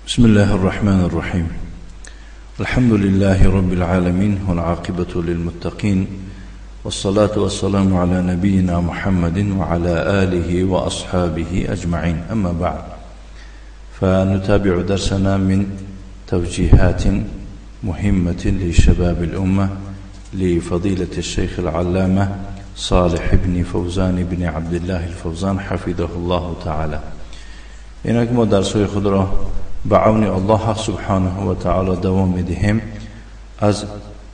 بسم الله الرحمن الرحيم. الحمد لله رب العالمين، والعاقبة للمتقين، والصلاة والسلام على نبينا محمد وعلى آله وأصحابه أجمعين. أما بعد، فنتابع درسنا من توجيهات مهمة لشباب الأمة لفضيلة الشيخ العلامة صالح بن فوزان بن عبد الله الفوزان حفظه الله تعالى. اینک ما درس‌های خود را به عون الله سبحانه و تعالی دوام می‌دهیم از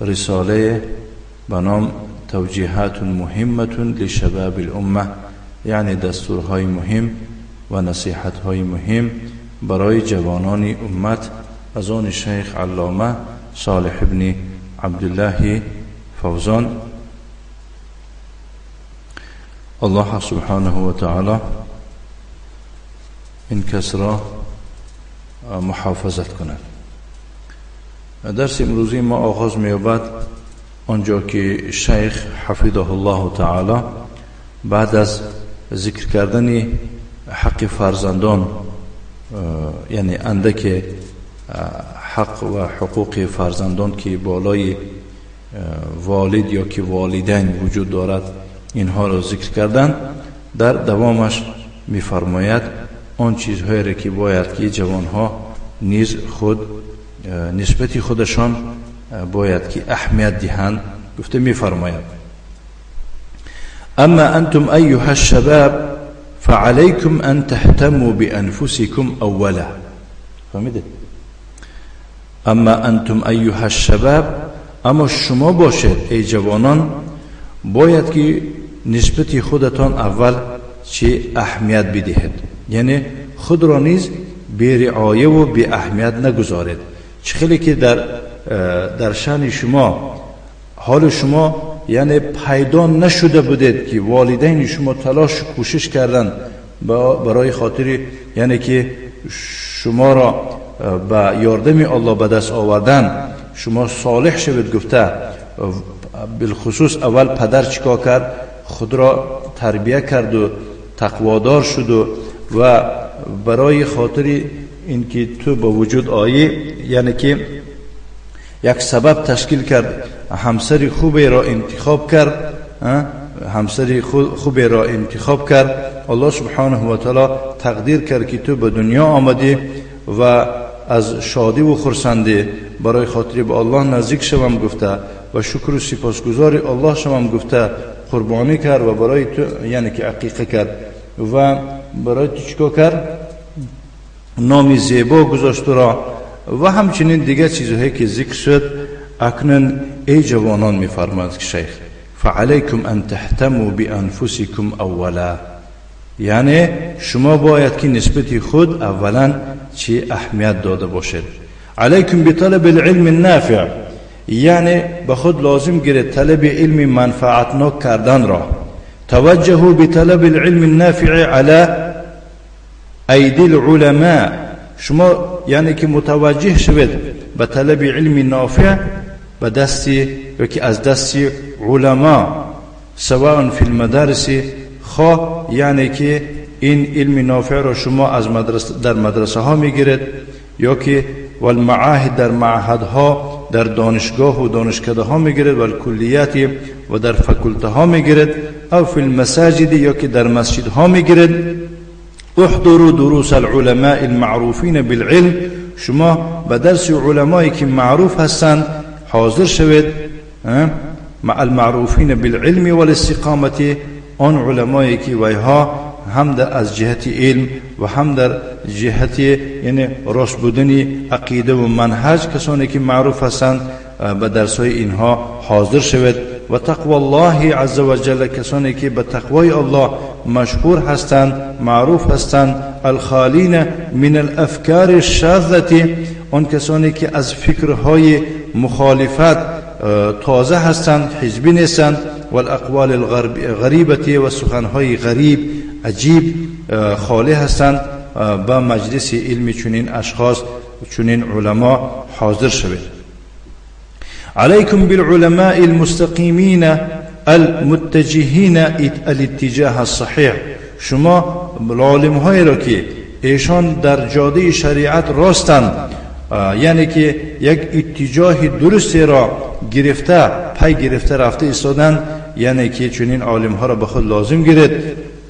رساله به نام توجیهات مهمة لشباب الامه، یعنی دستورهای مهم و نصیحت‌های مهم برای جوانان امت از آن شیخ علامه صالح ابن عبدالله فوزان. الله سبحانه و تعالی این کس را محافظت کند. درس امروزی ما آغاز می‌یابد آنجا که شیخ حفظه الله تعالی بعد از ذکر کردن حق فرزندان، یعنی اندک حق و حقوق فرزندان که بالای والد یا که والدین وجود دارد، اینها را ذکر کردن، در دوامش می‌فرماید آن چیزهایی را که باید که جوانها نیز خود نسبت خودشان باید که اهمیت دهند. گفته می‌فرماید: اما انتم ایها الشباب فعليكم ان تهتموا بانفسكم اولا. فهمیدید؟ اما انتم ایها الشباب، اما شما باشید ای جوانان، باید که نسبت خودتان اول چه اهمیت بدهید، یعنی خود را نیز بی رعایه و بی اهمیت نگذارید. چه خیلی که در شأن شما، حال شما یعنی پیدا نشده بودید که والدین شما تلاش کوشش کردن برای خاطر یعنی که شما را به یاردم الله به دست آوردن، شما صالح شوید. گفته بالخصوص اول پدر چیکار کرد؟ خود را تربیه کرد و تقوادار شد و برای خاطر اینکه تو به وجود آیی، یعنی که یک سبب تشکیل کرد، همسر خوبی را انتخاب کرد، همسر خوبی را انتخاب کرد. الله سبحانه و تعالی تقدیر کرد که تو به دنیا آمدی و از شادی و خرسندی برای خاطر به الله نزدیک شوم گفته و شکر و سپاسگزار الله شوم گفته قربانی کرد و برای تو یعنی که عقیقه کرد و برای تو چیکار کرد؟ نام زیبا گذاشت را و همچنین دیگه چیزهایی که ذکر شد. اکنون ای جوانان میفرماید که شیخ فعلیکم ان تهتموا بانفسکم اولا، یعنی شما باید که نسبت خود اولا چی اهمیت داده باشید. علیکم بطلب العلم النافع، یعنی به خود لازم گیرید طلب علم منفعتناک کردن را. توجهوا بطلب العلم النافع على ایدی العلماء، شما یعنی که متوجه شوید به طلب علم نافع به دستی یا که از دست علما، سواء فی المدارس، خواه یعنی که این علم نافع را شما از مدرسه در مدرسه ها میگیرید یا که والمعاهد در معهدها، در دانشگاه و دانشکده ها میگیرید، والکلیات و در فکولته ها میگیرید، او فی المساجد یا که در مسجد ها میگیرید. احضروا دروس العلماء المعروفین بالعلم، شما به درس علمایی که معروف هستند حاضر شوید. مع المعروفین بالعلم والاستقامة، آن علمایی که ویها هم در از جهت علم و هم در جهت یعنی راست بودن عقیده و منهج کسانی که معروف هستند به درس‌های اینها حاضر شوید. و تقوی الله عز وجل، کسانی که به تقوای الله مشهور هستند، معروف هستند. الخالین من الافکار الشاذة، آن کسانی که از فکرهای مخالفت تازه هستند، حزبی نیستند. والاقوال الغریبة و سخنهای غریب عجیب خالی هستند. به مجلس علمی چنین اشخاص، چنین علما حاضر شوید. علیکم بالعلماء المستقیمین المتجهین الاتجاه الصحیح، شما عالم هایی را که ایشان در جاده شریعت راستند، یعنی که یک اتجاه درستی را گرفته پی گرفته رفته ایستادند، یعنی که چنین عالم ها را به خود لازم گیرید.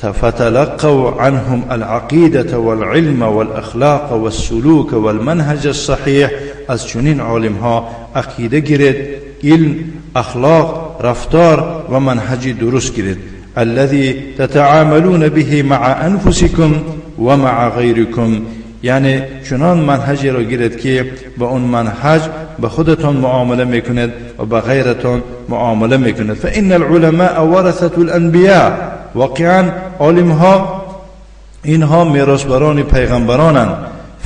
فتلقوا عنهم العقیدة والعلم والأخلاق والسلوك والمنهج الصحیح. از چنین عالم ها عقیده گیرید، علم، اخلاق، رفتار و منهج درست گیرید. الذي تتعاملون به مع انفسكم ومع غيركم، یعنی چنان منهجی را گیرید که با اون منهج به خودتان معامله میکنید و به غیرتان معامله میکنید. فإن العلماء ورثة الانبیاء، واقعا عالم ها اینها میراثبران پیغمبرانند.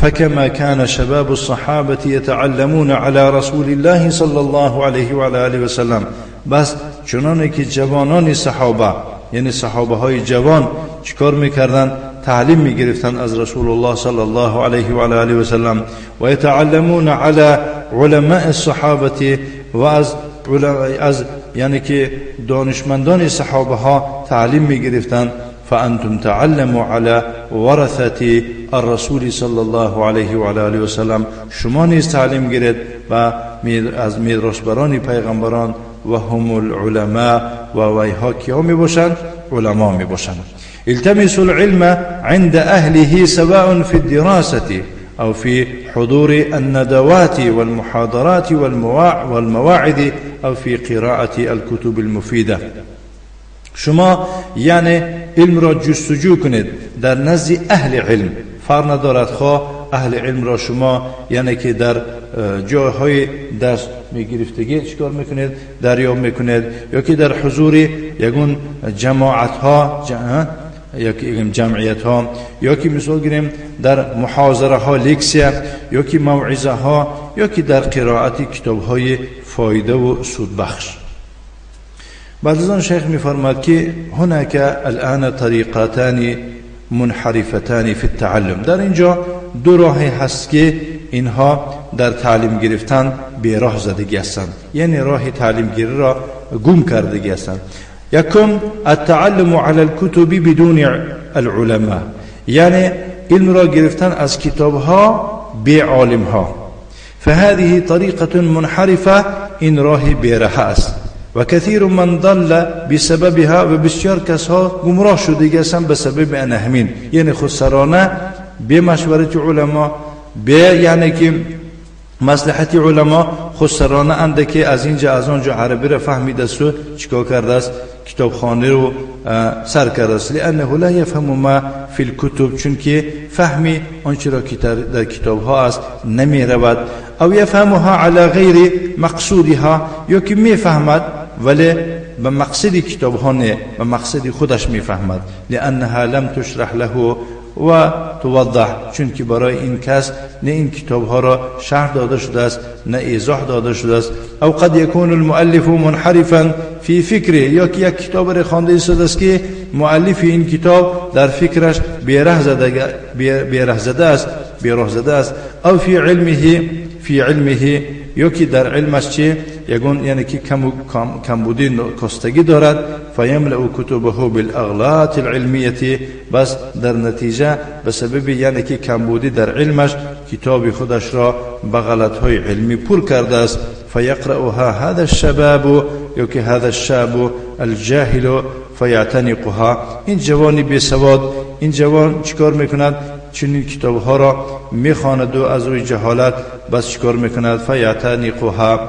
فكما كان شباب الصحابة يتعلمون على رسول الله صلى الله عليه وعلى آله وسلم، بس چنانه که جوانان صحابه، یعنی صحابه های جوان چیکار میکردند؟ تعلیم میگرفتند از رسول الله صلی الله علیه و آله و سلم. و يتعلمون على علماء الصحابة، و از یعنی که دانشمندان صحابه ها تعلیم میگرفتند. فأنتم تعلموا على ورثة الرسول صلى الله عليه وعلى آله وسلم، شما نیز تعلیم گیرید و از میراثبران پیغمبران و هم العلماء، و ویها کیا می باشند؟ علما می باشند. التمسوا العلم عند أهله سواء في الدراسة أو في حضور الندوات والمحاضرات والمواعظ أو في قراءة الكتب المفيدة. شما یعنی علم را جستجو کنید در نزد اهل علم، فرق ندارد خواه اهل علم را شما یعنی که در جایهای درس میگرفتگی چیکار میکنید؟ دریاب میکنید، یا که در حضور یگون جماعت ها، یا که جمعیت ها، یا که مثال گیریم در محاضره ها، لکسیا، یا که موعظه ها، یا که در قرائت کتاب های فایده و سودبخش. بعد از آن شیخ میفرماد که هناك الان طریقتان منحرفتان فی التعلم. در اینجا دو راه هست که اینها در تعلیم گرفتن به راه زدگی هستند، یعنی راه تعلیم گیری را گم کردگی هستند. یکم التعلم علی الكتب بدون العلماء، یعنی علم را گرفتن از کتاب ها بی عالم ها. فهذه طریقة منحرفة، این راه بیره است. و كثير من ضل بسببها، و بسیار کسها گمراه شده هستند به سبب انهمین، یعنی خودسرانه به مشورت علما، به یعنی که مصلحت علما خودسرانه اندکی از اینجا از آنجا عربی را فهمیده است و چیکار کرده است؟ کتابخانه رو سر کرده است. لانه لا يفهم ما فی الكتب، چون که فهمی آنچه را که در کتاب ها است نمی رود. او يفهمها على غیر مقصودها، یا که میفهمد ولی به مقصد کتاب ها نه، به مقصد خودش میفهمد. لانها لم تشرح له و توضح، چون که برای این کس نه این کتاب ها را شرح داده شده است نه ایضاح داده شده است. او قد یکون المؤلف منحرفا فی فکره، یا که یک کتاب را خوانده ایستاده است که مؤلف این کتاب در فکرش بیره زده است، بیراه زده است. او فی علمه، فی علمه، یا که در علمش چه یگون یعنی که کمبودی کاستگی دارد. فیملأ کتبه بالاغلاط العلمیه، بس در نتیجه به سبب یعنی که کمبودی در علمش کتاب خودش را به غلطهای علمی پر کرده است. فیقرأها هذا الشباب، یا که هذا الشاب الجاهل فیعتنقها. این جوانی بی سواد، این جوان چیکار میکند؟ چنین کتاب ها را میخواند و از روی جهالت بس چیکار میکند؟ فیعتنقها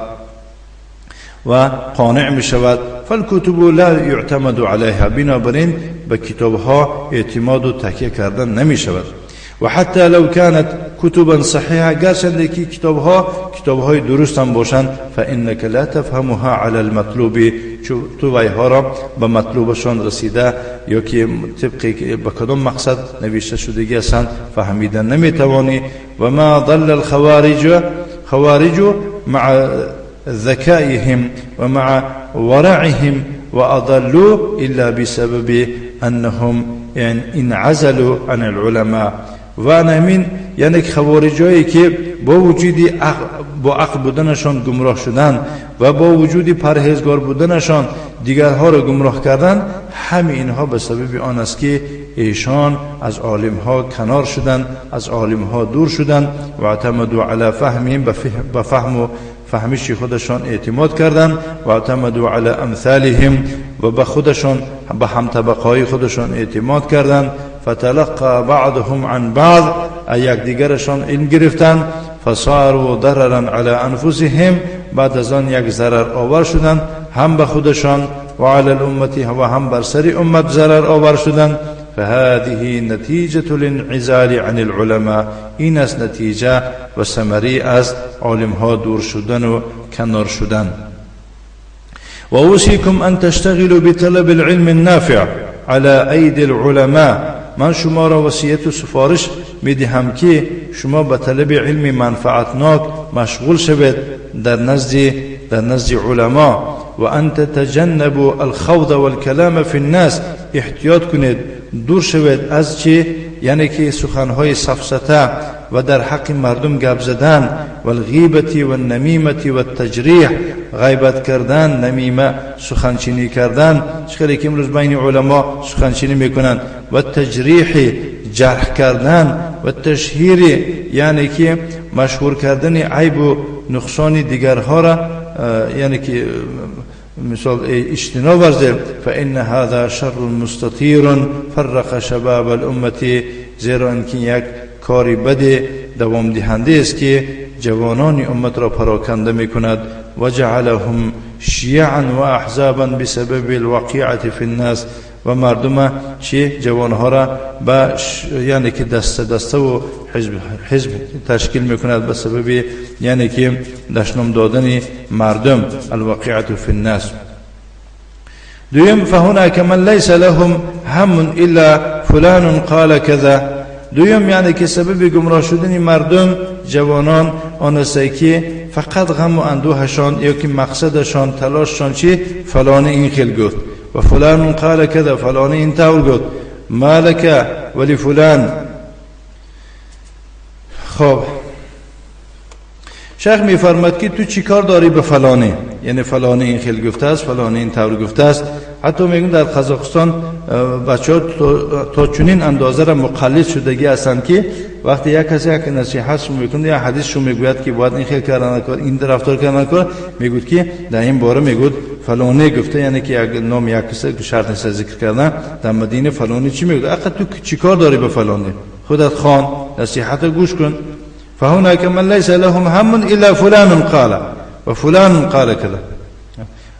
و قانع می شود. فالکتب لا یعتمد علیها، بنابراین به کتاب ها اعتماد و تکیه کردن نمی شود. و حتی لو كانت کتبا صحیحه، گرچنده که کتاب ها کتاب های درست هم باشند، فانک لا تفهمها علی المطلوب، تو ویها را به مطلوبشان رسیده یا که طبق به کدام مقصد نوشته شدگی هستند فهمیدن نمیتوانی. و ما ضل الخوارج، خوارج مع ذكائهم ومع ورعهم وأضلوا إلا بسبب أنهم انعزلوا عن العلماء. و همین یعنی خوارجایی که با وجود با عقل بودنشان گمراه شدن و با وجود پرهیزگار بودنشان دیگرها را گمراه کردن، همه اینها به سبب آن است که ایشان از عالم ها کنار شدند، از عالم ها دور شدند. و اعتمدوا علی فهمهم، به فهم و فهمش خودشان اعتماد کردند. و اعتمدوا علی امثالهم، و به خودشان، به هم طبقه خودشان اعتماد کردند. فتلقى بعضهم عن بعض، یکدیگرشان علم گرفتند. فصاروا ضررا علی انفسهم، بعد از آن یک ضرر آور شدند، هم به خودشان و علی الامه و هم بر سر امت ضرر آور شدند. فهذه نتیجة الانعزال عن العلماء، این است نتیجه و ثمره از عالم ها دور شدن و کنار شدن. و اوصیکم ان تشتغلوا بطلب العلم النافع على ایدی العلماء، من شما را وصیت و سفارش میدهم که شما به طلب علم منفعتناک مشغول شوید در نزد علما. و ان تتجنبوا الخوض والکلام فی الناس، احتیاط کنید، دور شوید از چی؟ یعنی که سخنهای سفسطه و در حق مردم گپ زدن، و الغیبة و النمیمة و التجریح، غیبت کردن، نمیمه، سخنچینی کردن، چخیلی که امروز بین علما سخنچینی میکنند، و تجریح، جرح کردن، و تشهیر، یعنی که مشهور کردن عیب و نقصان دیگرها را، یعنی که مثال اجتناب ورزید. فإن هذا شر مستطیر فرق شباب الامة، زیرا اینکه یک کاری بد دوام دهنده است که جوانان امت را پراکنده میکند. و جعلهم شیعا و احزابا بسبب الوقیعة فی الناس، و مردم چی جوانها را به یعنی که دسته دسته و حزب حزب تشکیل میکند به سبب یعنی که دشنام دادن مردم، الوقیعة فی الناس. دویم فهناك من ليس لهم هم الا فلان قال كذا، دویم یعنی که سبب گمراه شدن مردم جوانان آن است که فقط غم و اندوهشان یا که مقصدشان تلاششان چی فلان این خیل گفت و فلان قال كذا، فلان این طور گفت، ما لك ولفلان. خب شیخ میفرماد که تو چی کار داری به فلانی، یعنی فلانی این خیل گفته است، فلانی این طور گفته است. حتی میگن در قزاقستان بچه ها تا چنین اندازه را مقلد شدگی هستند که وقتی یک کسی یک نصیحت شو میکنه یا حدیث شو میگوید که باید این خیل کردن کار، این رفتار کردن کار، میگوید که در این باره میگوید فلانی گفته، یعنی که یک نام یک کسی که شرط نیست ذکر کردن، در مدینه فلانی چی میگوید؟ آخه تو چی کار داری به فلانی؟ خودت خوان، نصیحت گوش کن. فهناك من ليس لهم هم إلا فلان قال وفلان قال كذا،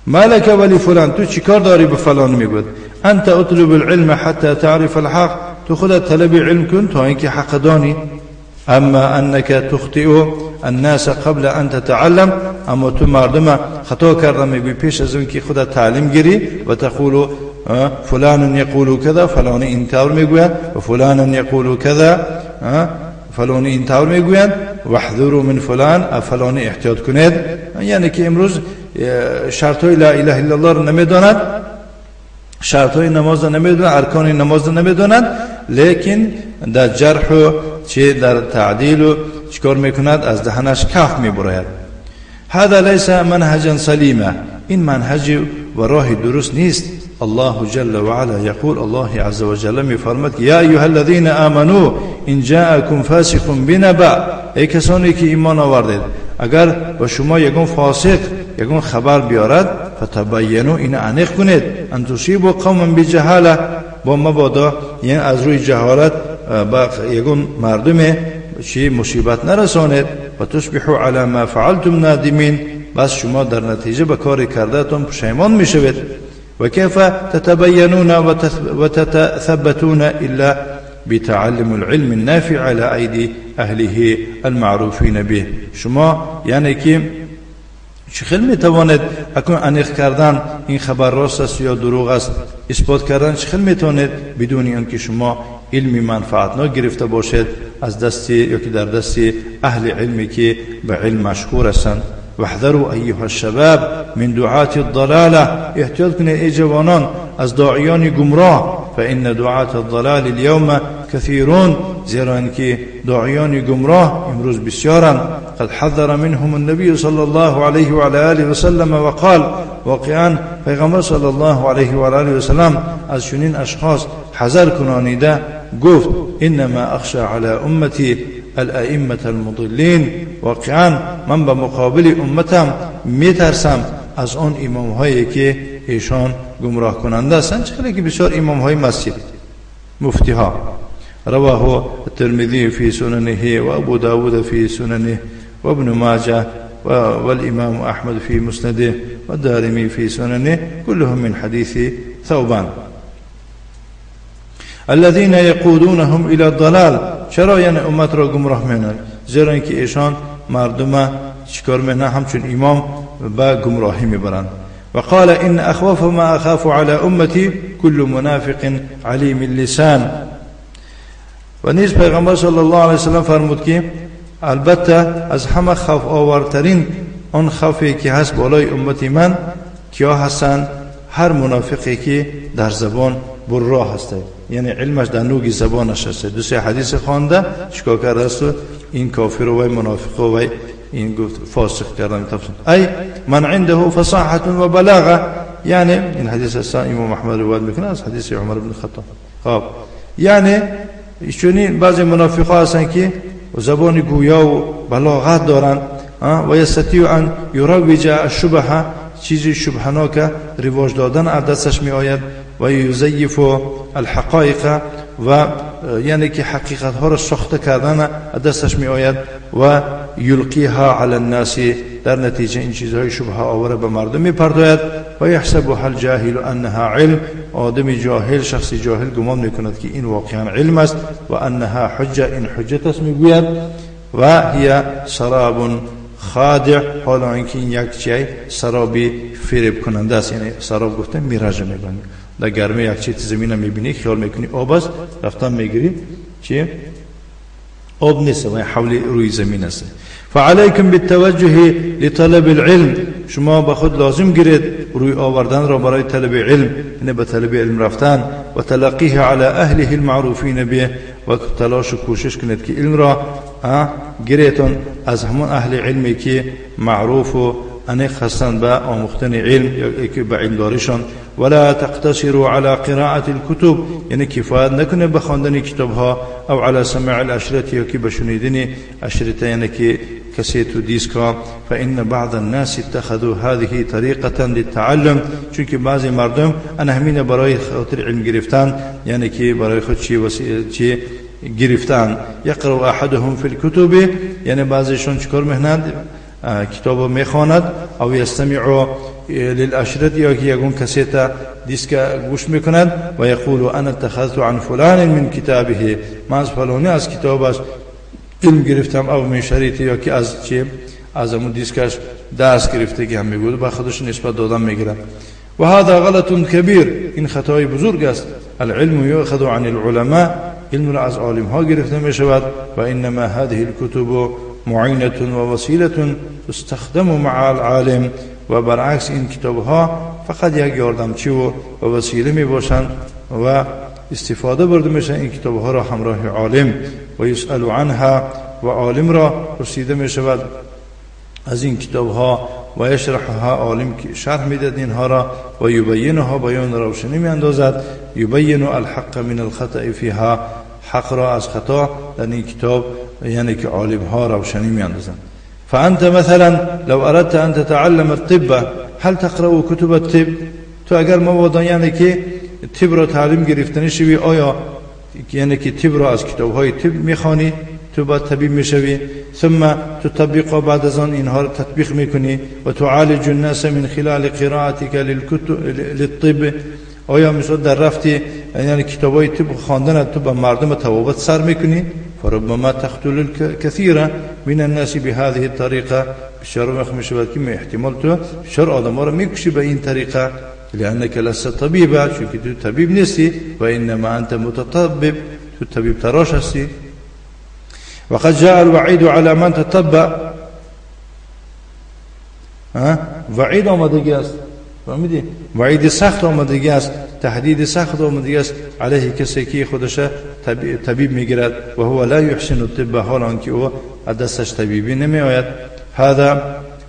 ما لك ولفلان، تو چی کار داری به فلان؟ میگوید انت اطلب العلم حتى تعرف الحق، تو خودت طلب علم کن تا اینکه حق دانی. اما انك تخطئ الناس قبل ان تتعلم، اما تو مردم خطا کردن میگوی پیش از اینکه خودت تعلیم گیری، و تقول فلان یقول كذا، فلان این طور میگوید، و فلان یقول كذا، فلان این طور میگویند، واحذروا من فلان، فلان احتیاط کنید. یعنی که امروز شرط های لا اله الا الله رو نمیداند، شرط های نماز رو نمیداند، ارکان نماز رو نمیداند، لیکن در جرح و چه در تعدیل و چیکار میکند؟ از دهنش کف میبراید. هذا لیس منهجا سلیما، این منهج و راه درست نیست. الله جل وعلا يقول، الله عز وجل میفرماد یا ایها الذین آمنوا ان جاءکم فاسق بنبأ، ای کسانی که ایمان آوردید اگر به شما یگون فاسق یگون خبر بیارد، فتبینوا، این انیق کنید، ان تصیبوا قوما بجهاله، با مبادا یعنی از روی جهالت با یگون مردم چی مصیبت نرسانید، و تصبحوا علی ما فعلتم نادمین، بس شما در نتیجه به کار کردهتون پشیمان میشوید. و کیف تتبینون وتتثبتون الا بتعلم العلم النافع على ايدي اهله المعروفین به. شما یعنی که چه خیلی میتوانید اکنون انیق کردن این خبر راست است یا دروغ است اثبات کردن، چه خیلی میتوانید بدون اینکه شما علمی منفعتناک گرفته باشید از دست یا که در دست اهل علمی که به علم مشهور هستند. واحذروا ایها الشباب من دعاة الضلاله، احتیاط کنید ای جوانان از داعیان گمراه. فإن دعاة الضلال اليوم كثيرون، زیرا اینکه داعیان گمراه امروز بسیارند. قد حذر منهم النبي صلى الله عليه وعلى آله وسلم وقال، واقعا پیغمبر صلی الله علیه و آله و سلم از چنین اشخاص حذر کنانیده گفت: انما اخشى على امتی الائمة المضلین. واقعا من به مقابل امتم میترسم از آن امام هایی که ایشان گمراه کننده هستند، چه که بسیار امام های مسجد مفتی ها. رواه الترمذي في سننه وأبو داود في سننه وابن ماجه والإمام أحمد في مسنده والدارمي في سننه، كلهم من حديث ثوبان. الذين يقودونهم إلى الضلال. چرا یعنی امت را گمراه میکنند؟ زیرا اینکه ایشان مردم چیکار میکنند؟ همچون امام به گمراهی میبرند. وقال إن أخوف ما أخاف على أمتي كل منافق عليم اللسان. و نیز پیغمبر صلی الله علیه وسلم فرمود که البته از همه خوف آورترین آن خوفی که هست بالای امت من کیا هستند؟ هر منافقی که در زبان برا هسته، یعنی علمش در نوگ زبانش هسته، دو سه حدیث خوانده چیکار کرده است؟ این کافر و منافق و این گفت فاسق کردن. ای من عنده فصاحة و بلاغه، یعنی این حدیث است امام احمد روایت میکنه از حدیث عمر بن خطاب. خب یعنی چنین بعضی منافقا هستند که زبان گویا و بلاغت دارند و یستطیع ان یروج الشبهه، چیزی شبهناک رواج دادن از دستش می آید، و یزیف الحقایق، و یعنی که حقیقت ها را ساخته کردن از دستش می آید، و یلقیها علی الناس، در نتیجه این چیزهای شبهه آور به مردم می پرداید. و یحسبها الجاهل انها علم، آدم جاهل، شخص جاهل گمان میکند که این واقعا علم است، و انها حجه، این حجت است میگوید، و هي سراب خادع، حالا اینکه این یک چیز سرابی فریب کننده است. یعنی سراب گفته میراژ میبینی در گرمه یک چیز زمینه میبینی خیال میکنی آب است، رفتن میگیری چی آب نیست و حول روی زمین است. فعليكم بالتوجه لطلب العلم، شما به خود لازم گیرید روی آوردن را برای طلب علم، یعنی به طلب علم رفتن، و تلقیه على اهله المعروفین به، و تلاش و کوشش کنید که علم را گیریتون از همون اهل علمی که معروف و انیق هستند به آموختن علم یا که به علم داریشان. ولا تقتصروا على قراءة الكتب، یعنی کفایت نکنه به خواندن کتاب ها، او على سماع الاشرطه، یا که به شنیدن اشرطه یعنی که کسیت و دیسک ها. فإن بعض الناس اتخذوا هذه طریقة للتعلم، چون که بعضی مردم انا همین برای خاطر علم گرفتن، یعنی که برای خود چی چی گرفتن. یقرأ احدهم فی الكتب، یعنی بعضیشون چیکار میکنند؟ کتاب میخواند، او یستمع للاشرطه، یا که یگون کسیت دیسک گوش میکند، و یقول انا اتخذت عن فلان من کتابه، من از فلانی از کتابش علم گرفتم، او من شریط، یا که از چی از امون دیسکش درس گرفته که هم میگوید با خودش نسبت دادن میگیره. و هذا غلط کبیر، این خطای بزرگ است. العلم یؤخذ عن العلماء، علم را از عالم ها گرفته میشود. و انما هذه الكتب معینة و وسیلة تستخدم مع العالم، و برعکس این کتاب ها فقط یک یاردمچی و وسیله می باشند و استفاده برده میشن این کتاب ها را همراه عالم. و یسأل عنها، و عالم را پرسیده می شود از این کتاب ها، و یشرحها، عالم که شرح میدهد اینها را، و یبینها، بیان روشنی می اندازد. یبین الحق من الخطأ فیها، حق را از خطا در این کتاب یعنی که عالم ها روشنی می اندازند. فأنت مثلا لو أردت أن تتعلم الطب هل تقرأ كتب الطب؟ تو اگر مبادا یعنی که طب را تعلیم گرفتنی شوی، آیا یعنی که طب را از کتاب های طب میخوانی، تو باید طبیب میشوی، ثم تطبق، بعد از آن اینها را تطبیق میکنی، و تعالج الناس من خلال قراءتك للطب. آیا مثلا در رفتی یعنی کتاب های طب خواندن تو به مردم توابت سر میکنی؟ فربما تقتل الكثير من الناس بهذه الطريقة، بسیار وقت میشود که احتمال تو بسیار آدم ها را میکشی به این طریقه، لأنك لست طبيبا، چون که تو طبیب نیستی، و انما انت متطبب، تو طبیب تراش هستی. وقد جاء الوعيد على من تطبع، وعید آمدگی است، فهمیدی؟ وعید سخت آمدگی است، تهدید سخت آمدگی است علیه کسی که خودش طبیب میگیرد و هو لا يحسن الطب، حال آنکه او از دستش طبیبی نمیآید. هذا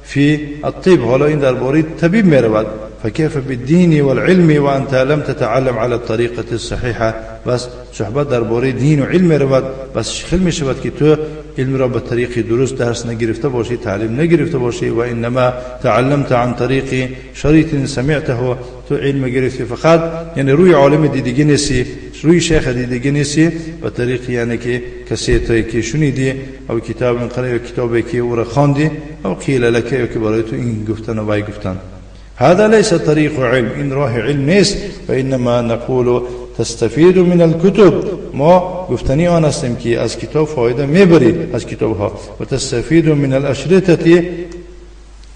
في الطب، حالا این درباره طبیب میرود. فكيف بالدين والعلم وأنت لم تتعلم على الطريقة الصحيحة؟ بس صحبت درباره دین و علم میرود، بس خیلی میشود که تو علم را به طریق درست درس نگرفته باشی، تعلیم نگرفته باشی. و انما تعلمت عن طریق شریط سمعته، تو علم گرفتی فقط یعنی روی عالم دیدگی نیستی، روی شیخ دیدگی نیستی، به طریق یعنی که کسی توی که شنیدی او کتاب قرأ، کتابی که او را خواندی، او قیل لک، یا که برای تو این گفتن و وای گفتن. هذا ليس طريق علم، این راه علم نیست. وإنما نقول تستفيد من الكتب، ما گفتنی آن هستیم که از کتاب فایده میبری، از کتاب ها. و تستفيد من الأشرطة،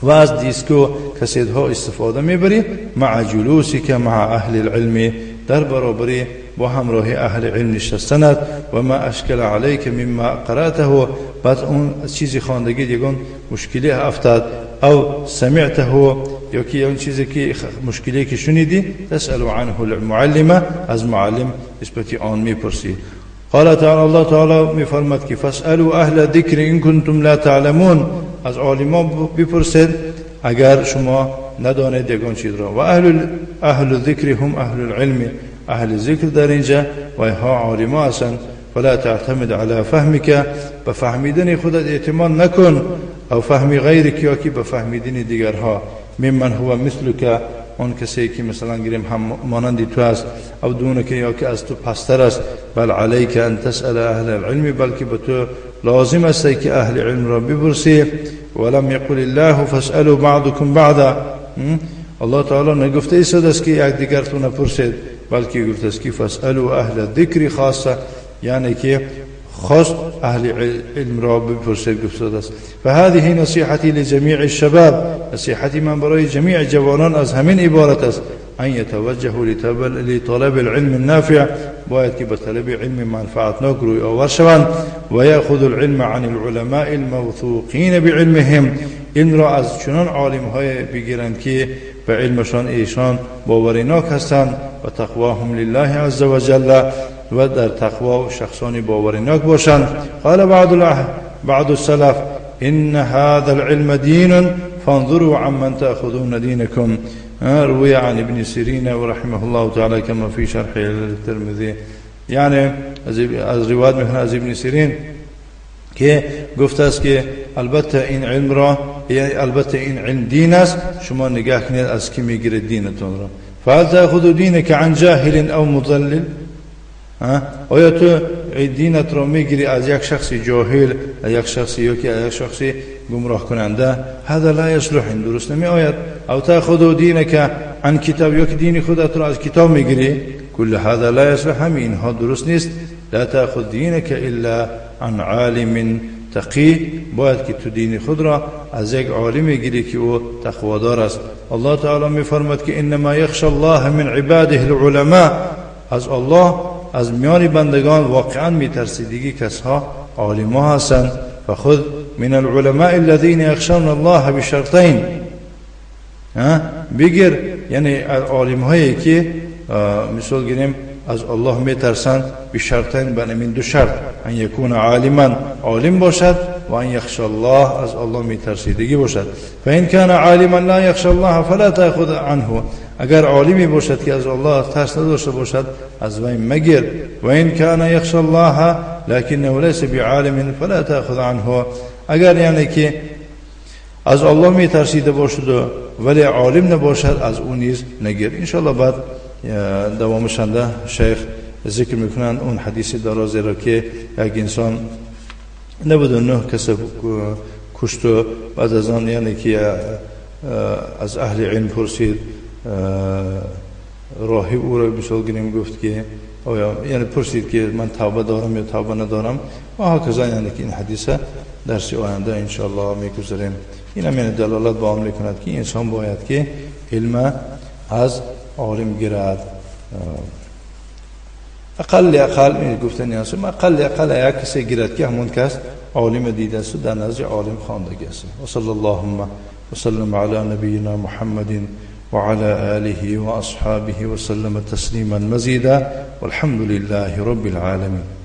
و از دیسکو کسیت ها استفاده میبری. مع جلوسك مع اهل العلم، در برابری با همراه اهل علم نشستنت. و ما اشکل عليك مما قرأته، بعد اون چیزی خواندگی یگان مشکلی افتاد، او سمعته، یا که اون چیزی که مشکلی که شنیدی، تسأل عنه المعلم، از معلم نسبت آن میپرسی. قال تعالی، الله تعالی میفرماد که فاسألوا اهل الذکر ان کنتم لا تعلمون، از عالما بپرسید اگر شما ندانید یگان چیز را. و اهل الذکر هم اهل العلم، اهل ذکر در اینجا و ها عالما هستند. فلا تعتمد على فهمك، به فهمیدن خودت اعتماد نکن، او فهم غیرک، یا که به فهمیدن دیگرها. ممن هو مثلك، اون کسی که مثلا گیریم هم مانند تو است، او دونک، یا که از تو پستر است. بل عليك ان تسأل اهل العلم، بلکه به تو لازم است که اهل علم را بپرسی. ولم يقل الله فاسألوا بعضكم بعضا، الله تعالی نگفته ایستاده است که یک دیگرتون نپرسید، بلکه گفته است که فاسألوا اهل الذکر خاصه، یعنی که خاص اهل علم را بپرسید گفته است. فهذه نصیحتی لجمیع الشباب، نصیحتی من برای جمیع جوانان از همین عبارت است، ان يتوجهوا لطلب العلم النافع، باید که به طلب علم منفعتناک روی آور شوند. و یأخذ العلم عن العلماء الموثوقین بعلمهم، علم را از چنان عالم های بگیرند که به علمشان ایشان باوریناک هستند. و تقواهم لله عز وجل، و در تقوا شخصانی باوریناک باشند. قال بعض السلف إن هذا العلم دين فانظروا عمن تأخذون دينكم، روي عن ابن سيرين ورحمه الله تعالى كما في شرح الترمذي. یعنی از روایت میکنه از ابن سیرین که گفته است که البته این علم را، یعنی البته این علم دین است، شما نگاه کنید از کی میگیرید دینتون را. فهل تأخذ دينك عن جاهل او مضلل، آیا تو دینت را میگیری از یک شخص جاهل، از یک شخص یا که از یک شخص گمراه کننده؟ هذا لا يصلح، این درست نمی آید. او تأخذ دينك عن کتاب، یا که دین خودت را از کتاب میگیری؟ كل هذا لا يصلح، همین اینها درست نیست. لا تأخذ دينك الا عن عالم تقی، باید که تو دین خود را از یک عالم گیری که او تقوادار است. الله تعالی میفرماد که انما یخشى الله من عباده العلماء، از الله از میان بندگان واقعا میترسیدگی کسها عالما هستند. فخذ من العلماء الذين يخشون الله بشرطين، بگیر یعنی عالم هایی که مثال گیریم از الله میترسند، بشرطین، بر این دو شرط، ان یکون عالما، عالم باشد، و ان یخشى الله، از الله میترسیدگی باشد. فان كان عالما لا یخشى الله فلا تأخذ عنه، اگر عالمی باشد که از الله ترس نداشته باشد از وی مگیر. و ان كان یخشى الله لكنه ليس بعالم فلا تأخذ عنه، اگر یعنی که از الله میترسیده باشد ولی عالم نباشد از او نیز نگیر. انشاءالله بعد دوامشنده شیخ ذکر میکنن اون حدیث درازی را که یک انسان 99 کس کشت و بعد از آن یعنی که از اهل علم پرسید، راهب او را مثال گیریم گفت که آیا، یعنی پرسید که من توبه دارم یا توبه ندارم و هکذا. یعنی که این حدیث درس آینده انشاءالله میگذاریم. این هم یعنی دلالت با آن میکند که انسان باید که علم از عالم گیرد. اقل اقل گفتن است، اقل اقل یک کسی گیرد که همون کس عالم دیده است و در نزد عالم خواندگی است. و صلی اللهم وسلم على نبینا محمد وعلى آله وأصحابه وسلم تسليما مزيدا، والحمد لله رب العالمين.